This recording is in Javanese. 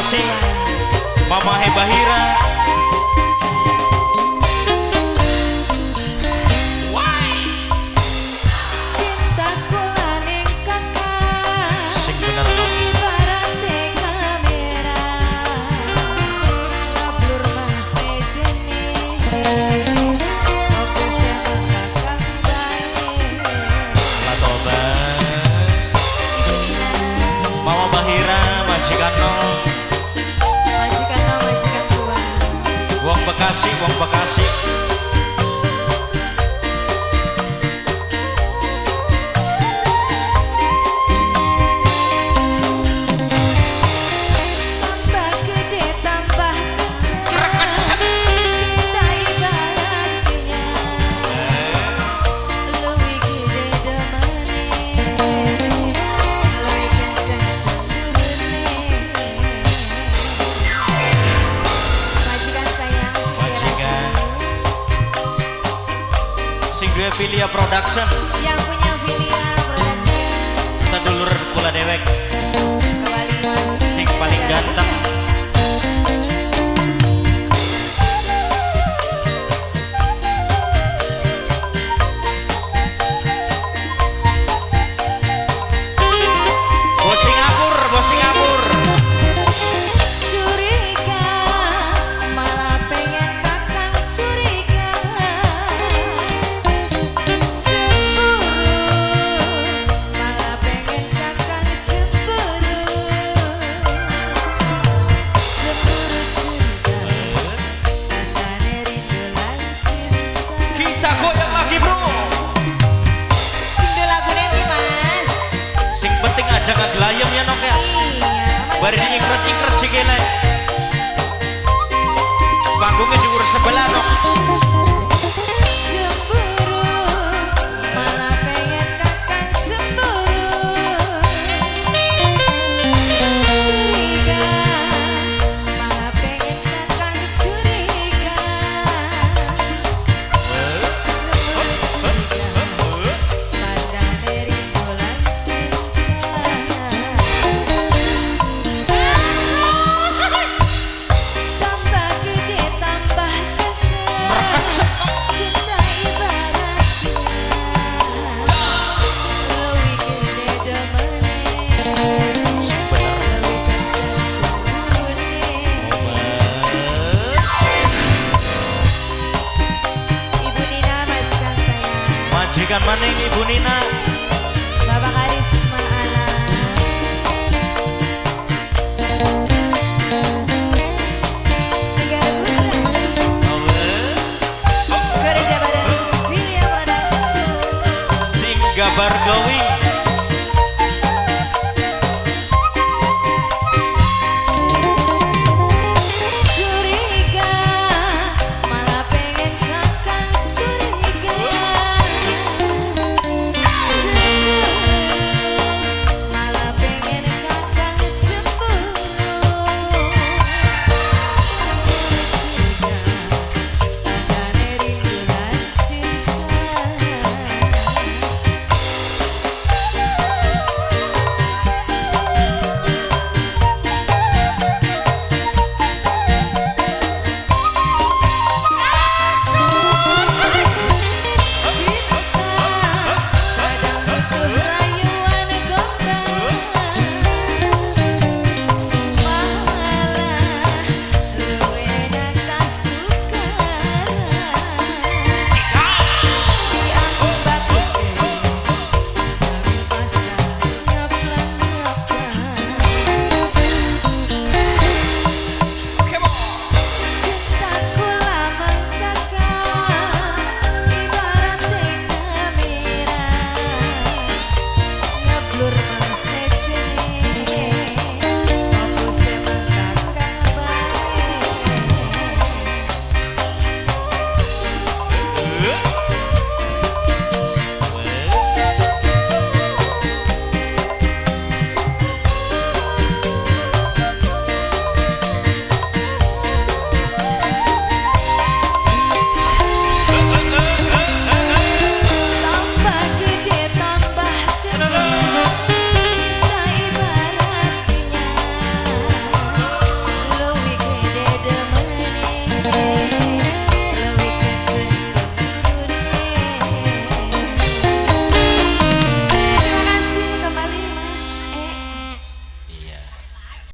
Bekasi, Mama Hebahira. Cintaku laning kakang Sing bener. Ibarate kamera Ngablur mas sejene Fokus yang kakang bae. Latoba. Ibu Nina. Mama Bahira, majikan no. Majikan no, majikan tua. Wong Bekasi, wong Bekasi. Tambah gede tambah kencang cinta ibarat sinyal luwih gede demene luwih kencang cemburune. Majikan sayang. Majikan. Sing duwe Filia Production, Yang punya Filia Production. Sedulur kula dewek Kembali Mas. Sing paling ganteng. Bos Singapura, bos Singapura. Curiga malah pengen kakang curiga cemburu malah pengen kakang cemburu cemburu curiga tandane rindu lan cinta. Kita goyang lagi, bro. Sing duwe lagune ndi, Mas? Sing penting aja ngegelayem ya, Nok, ya. Iya, Mas. Bari nyingkret-nyingkret sikile. Panggungnya dhuwur sebelah, Nok. Cemburu malah pengen kakang cemburu curiga malah pengen kakang curiga cemburu curiga tandane rindu lan cinta. Tambah gede tambah kencang cinta ibarat sinyal luwih gede demene Sing bener. Luwih kencang cemburune. Ibu Nina, majikan saya. Majikan maning Ibu Nina.